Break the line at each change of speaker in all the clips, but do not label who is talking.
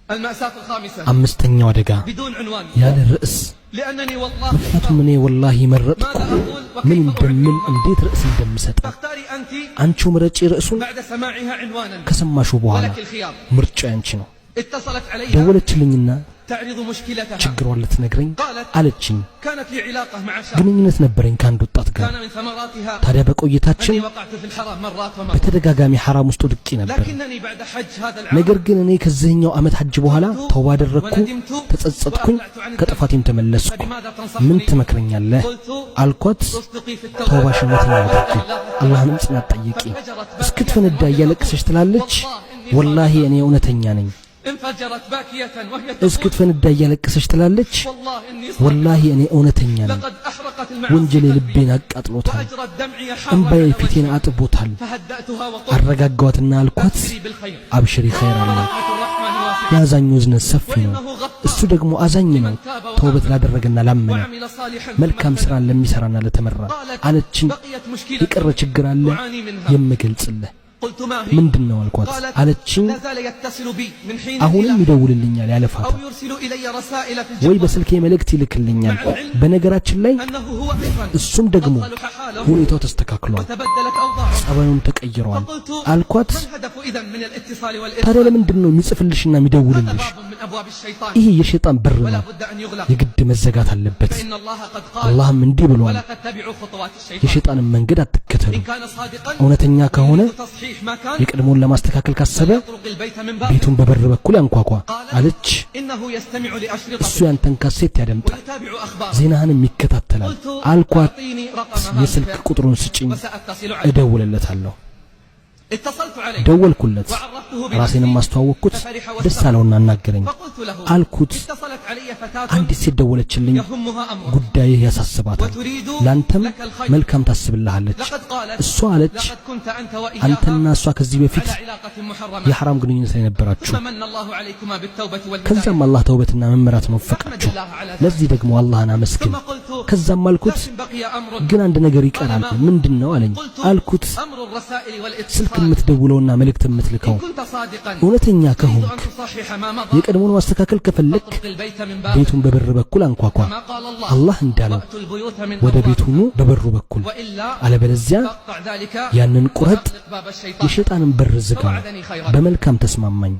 المأساة الخامسة
አምስተኛው አደጋ
بدون عنوان
ያለ ርዕስ።
لأنني والله
ምክንያቱም እኔ ወላሂ መረጥኩ
ماذا أقول
ምን
وكيف
እንደምል
أعنوها
እንዴት ርዕስ እንደምሰጠው።
فاختاري أنت
አንቺው ምረጪ ርዕሱን።
بعد سماعها عنوانا
ከሰማሽው በኋላ
ولك الخيار
ምርጫው ያንቺ ነው።
اتصلت عليها
ደወለችልኝና
تعرض مشكلتها
ችግሯን ልትነግረኝ
قالت
አለችኝ።
كانت لي علاقة مع شاب
ግንኙነት ነበረኝ ከአንድ ወጣት ጋር።
كان من ثمراتها
ታዲያ በቆይታችን
أني وقعت في الحرام مرات ومرات
በተደጋጋሚ ሐራም ውስጥ ወድቄ ነበር።
لكنني بعد حج هذا العام
ነገር ግን እኔ ከዚህኛው ዓመት ሐጅ በኋላ ተውባ አደረግኩ፣
وندمت
ተጸጸትኩኝ፣
وأقلعت عن الذنب
ከጥፋቴም ተመለስኩ።
فبماذا
ምን
تنصحني
ትመክረኛለህ
قلت
አልኳት።
اصدقي في التوبة
ተውባሽን እውነተኛ አድርጊ፣
واسألي الله الثبات
አላህንም ጽናት ጠይቂ።
فانفجرت باكية
እስክትፈነዳ
وهي تقول
እያለቀሰች ትላለች፣
والله إني
ወላሂ
صادقة
እኔ እውነተኛ ነኝ።
انفجرت باكية وهي تقول
እስክትፈነዳ እያለቀሰች ትላለች፣
والله إني صادقة
ወላሂ እኔ እውነተኛ ነኝ።
لقد أحرقت المعاصي
ወንጀሌ
قلبي
ልቤን አቃጥሎታል፣
وأجرت دمعي حارا
እምባዬ
على
ፊቴን
وجهي
አጥቦታል።
فهدأتها وقلت
አረጋጋዋትና አልኳት፣
أبشري بالخير
አብሽሪ ኸይር አለ።
ورحمة الرحمن واسعة
የአዛኙ እዝነት ሰፊ ነው።
وإنه غفار
እሱ ደግሞ አዛኝ ነው፣
لمن تاب
ተውበት
وآمن
ላደረገና ላመነ፣
وعمل صالحا ثم
መልካም
اهتدى
ስራን ለሚሰራና ለተመራ።
قالت
አለችኝ፣
بقيت مشكلة
የቀረ ችግር አለ
أعاني منها
የምገልጽልህ።
قلت ما هي
ምንድን ነው አልኳት።
قالت
አለችኝ፣
لا زال يتصل بي من حين إلى
አሁንም
حين
ይደውልልኛል ያለፋታ፣
أو يرسل إلي رسائل في
ወይ
الجوال
በስልኬ መልእክት ይልክልኛል።
مع العلم
በነገራችን ላይ
أنه هو أيضا
እሱም
قد
ደግሞ
صلح حاله
ሁኔታው ተስተካክሏል፣
وتبدلت أوضاعه
ጸባዩም ተቀይሯል።
فقلت
አልኳት፣
ما الهدف إذا من الاتصال
ታዲያ
والإرسال
ለምንድን ነው የሚጽፍልሽና
هذا
የሚደውልልሽ?
باب من أبواب الشيطان
ይሄ የሸይጣን በር
ولا
ነው፣
بد أن يغلق
የግድ መዘጋት አለበት።
فإن الله قد قال
አላህም እንዲህ ብሏል፣
ولا تتبعوا خطوات الشيطان
የሸይጣንን መንገድ አትከተሉ።
إن كان صادقا
እውነተኛ ከሆነ
ويريد تصحيح ما كان
የቀድሞውን ለማስተካከል ካሰበ
فليطرق البيت من بابه
ቤቱን በበር በኩል ያንኳኳ።
قالت
አለች፣
إنه يستمع
እሱ
لأشرطتك
ያንተን ካሴት ያደምጣል፣
ويتابع أخبارك
ዜናህንም ይከታተላል።
قلت
አልኳት፣
أعطيني رقم
የስልክ
هاتفه
ቁጥሩን ስጭኝ፣
وسأتصل عليه
እደውልለታለሁ።
اتصلت عليه
ደወልኩለት፣
وعرفته
ራሴንም
بنفسي
አስተዋወቅኩት።
ففرح
ደስ
واسترح
አለውና አናገረኝ።
فقلت له
አልኩት፣
اتصلت علي فتاة
አንዲት ሴት ደወለችልኝ፣
يهمها أمرك
ጉዳይህ ያሳስባታል፣
وتريد
ላንተም
لك الخير
መልካም ታስብልሃለች።
لقد قالت
እሷ አለች፣
لقد كنت أنت وإياها
አንተና እሷ ከዚህ በፊት
على علاقة محرمة
የሐራም ግንኙነት ላይ ነበራችሁ።
ثم من الله عليكما بالتوبة والهداية
ከዛም አላህ ተውበትና መመራትን
فاحمد
ወፈቃችሁ።
الله على ذلك
ለዚህ ደግሞ አላህን አመስግን።
ثم قلت
ከዛም አልኩት፣
لكن بقي أمر
ግን አንድ ነገር
قال
ይቀራል።
ما هو
ምንድን ነው አለኝ።
قلت
አልኩት፣
أمر الرسائل
ስልክ
والاتصال
የምትደውለውና መልእክት
إن
የምትልከው
كنت صادقا
እውነተኛ
تريد
ከሆንክ
أن تصحح ما مضى
የቀድሞውን ማስተካከል ከፈለክ
فاطرق البيت من بابه
ቤቱን በበር በኩል አንኳኳ።
كما قال الله
አላህ እንዳለው
وأتوا البيوت من
ወደ ቤቱ
أبوابها
ኑ በበሩ በኩል፣
وإلا
አለበለዚያ
فاقطع ذلك
ያንን ቁረጥ፣
وأغلق باب الشيطان
የሸይጣንን በር ዝጋው።
فوعدني خيرا
በመልካም ተስማማኝ።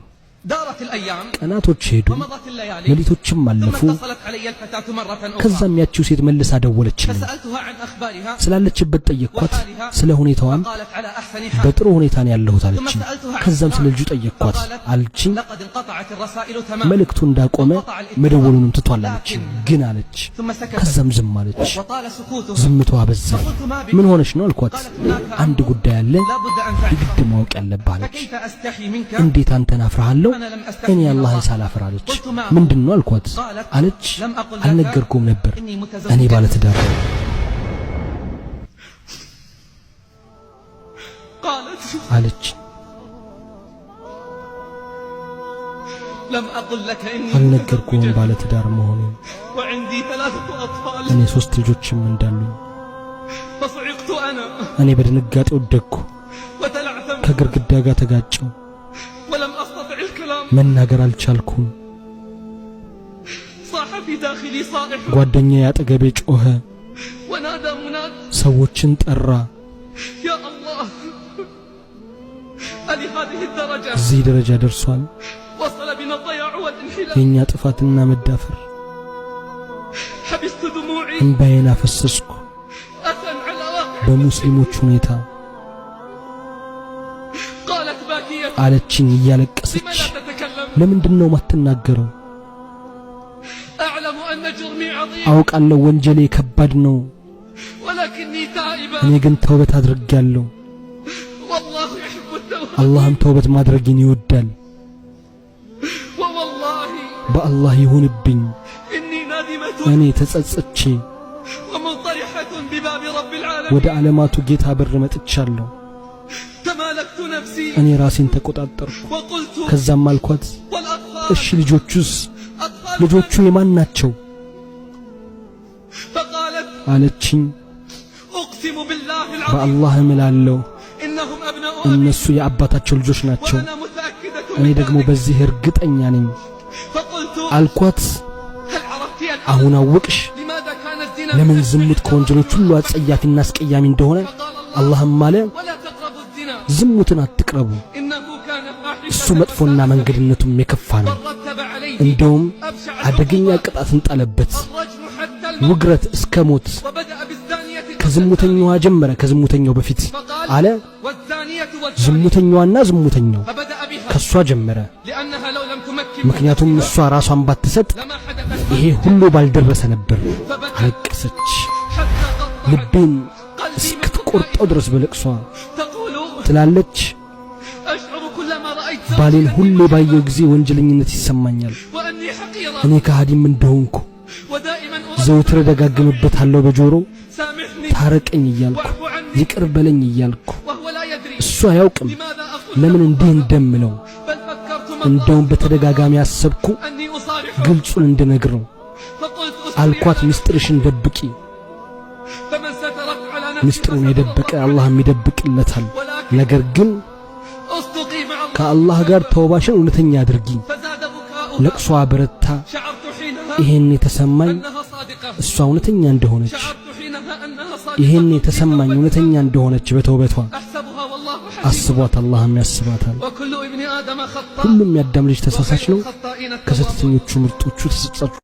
دارت الأيام
ቀናቶች ሄዱ፣
ومضت الليالي
ሌሊቶችም
ثم
አለፉ።
اتصلت علي الفتاة مرة أخرى
ከዛም ያቺው ሴት መልሳ ደወለችልኝ።
فسألتها عن أخبارها
ስላለችበት ጠየቅኳት፣
وحالها
ስለ ሁኔታዋም
فقالت على أحسن حال
በጥሩ ሁኔታ ነው ያለሁት
ثم
አለችኝ።
سألتها عن
ከዛም ስለ
الشاب
ልጁ ጠየቅኳት፣
فقالت
አለችኝ
لقد انقطعت الرسائل تماما
መልእክቱ እንዳቆመ
وانقطع الاتصال
መደወሉንም ትቷል አለችኝ።
لكن
ግን አለች።
ثم سكتت
ከዛም ዝም አለች።
وطال سكوتها
ዝምታዋ በዛ።
فقلت ما بك
ምን ሆነሽ ነው አልኳት።
قالت هناك
አንድ
أمر
ጉዳይ አለ
لا بد أن
የግድ
تعرفه
ማወቅ ያለብህ አለች።
فكيف أستحي منك
እንዴት አንተን አፍርሃለሁ
أنا لم أستحي
እኔ
من
አላህን
الله
ሳላፍር አለች።
قلت ما هو
ምንድን ነው አልኳት።
قالت
አለች
لم أقل لك
አልነገርኩም ነበር፣
إني
እኔ
متزوجة
ባለትዳር ነኝ።
قالت
አለች።
لم أقل لك إني
አልነገርኩም
متزوجة
ባለትዳር መሆኔን፣
وعندي 3 أطفال
እኔ 3 ልጆችም እንዳሉኝ።
فصعقت أنا
እኔ በድንጋጤ ወደቅኩ፣
وتلعثمت
ከግድግዳ ጋር ተጋጨው፣
ولم أستطع الكلام
መናገር አልቻልኩም።
صاح في داخلي صائح
ጓደኛዬ አጠገቤ ጮኸ፣
ونادى مناد
ሰዎችን ጠራ።
يا الله ألهذه الدرجة
እዚህ ደረጃ ደርሷል
وصل بنا الضياع والانحلال
የእኛ ጥፋትና መዳፈር።
حبست دموعي
እንባዬን አፈሰስኩ
أثا على واقع
በሙስሊሞች
المسلمين
ሁኔታ።
قالت باكية
አለችኝ
لم
እያለቀሰች፣
لا تتكلم
ለምንድን ነው ማትናገረው?
أعلم أن جرمي عظيم
አውቃለሁ ወንጀሌ ከባድ ነው፣
ولكني تائبة
እኔ ግን ተውበት አድርጌያለሁ።
والله يحب التوابين
አላህም ተውበት ማድረግን ይወዳል።
ووالله
በአላህ ይሁንብኝ
إني نادمة
እኔ ተጸጽቼ
ومنطرحة بباب رب
ወደ
العالمين
ዓለማቱ ጌታ በር መጥቻለሁ።
تمالكت نفسي
እኔ ራሴን ተቆጣጠርኩ።
وقلت
ከዛም አልኳት
والأطفال
እሺ ልጆቹስ
أطفال
ልጆቹ
من؟
የማን ናቸው?
فقالت
አለችኝ
أقسم بالله العظيم
በአላህ እምላለሁ
إنهم أبناء أبي
እነሱ የአባታቸው ልጆች ናቸው።
وأنا متأكدة
እኔ
من
ደግሞ
ذلك
በዚህ እርግጠኛ ነኝ።
فقلت
አልኳት፣
هل عرفت الآن
አሁን አወቅሽ
لماذا كان الزنا
ለምን
من
ዝሙት ከወንጀሎች ሁሉ አጸያፊና አስቀያሚ እንደሆነ?
فقال الله
አላህም አለ
ولا تقربوا الزنا
ዝሙትን አትቅረቡ፣
إنه كان
እሱ
فاحشة
መጥፎና መንገድነቱም የከፋ ነው።
بل رتب عليه
እንደውም
أبشع
አደገኛ
العقوبات
ቅጣትን ጣለበት፣
الرجم حتى الموت
ውግረት እስከ ሞት።
وبدأ بالزانية قبل
ከዝሙተኛዋ ጀመረ፣ ከዝሙተኛው በፊት
فقال
አለ
والزانية والزاني
ዝሙተኛዋና ዝሙተኛው
فبدأ بها
ከሷ ጀመረ።
لأنها لو لم تمكن
ምክንያቱም እሷ ራሷን ባትሰጥ
لما حدث
ይሄ ሁሉ ባልደረሰ ነበር።
فبكت
አለቀሰች፣
حتى قطعت
ልቤን
قلبي من
እስክትቆርጠው ድረስ በለቅሷ
تقول
ትላለች።
أشعر كلما رأيت زوجي
ባሌን
أني
ሁሌ
مجرمة
ባየው ጊዜ ወንጀለኝነት ይሰማኛል፣
وأني حقيرة
እኔ ከሃዲም እንደሆንኩ
ودائما أردد
ዘውትር ደጋግምበታለሁ በጆሮ
سامحني
ታረቀኝ እያልኩ
واعف عني
ይቅር በለኝ እያልኩ።
وهو لا يدري
እሱ አያውቅም
لماذا أقول
ለምን እንዲህ እንደምለው።
بل فكرت
እንደውም
مرات
በተደጋጋሚ አሰብኩ
أني أصارحه
ግልጹን እንድነግረው።
فقلت أستري
አልኳት
على
ምስጢርሽን ደብቂ፣
فمن سترت على نفسه
ምስጢሩን
فستر
የደበቀ
الله
አላህም ይደብቅለታል።
ولكن
ነገር ግን
أصدقي مع الله
ከአላህ ጋር ተውባሽን እውነተኛ አድርጊ።
فزاد بكاؤها
ለቅሷ በረታ።
شعرت حينها
ይሄን የተሰማኝ
أنها صادقة
እሷ እውነተኛ እንደሆነች
شعرت حينها أنها صادقة
ይሄን
في
የተሰማኝ
توبتها.
እውነተኛ እንደሆነች በተውበቷ
أحسبها والله حسيبها
አስቧት፣ አላህም ያስባታል።
وكل ابن آدم خطاء
ሁሉም የአዳም ልጅ ተሳሳች
وخير
ነው።
الخطائين التوابون
ከስህተተኞቹ ምርጦቹ ተጸጻቾች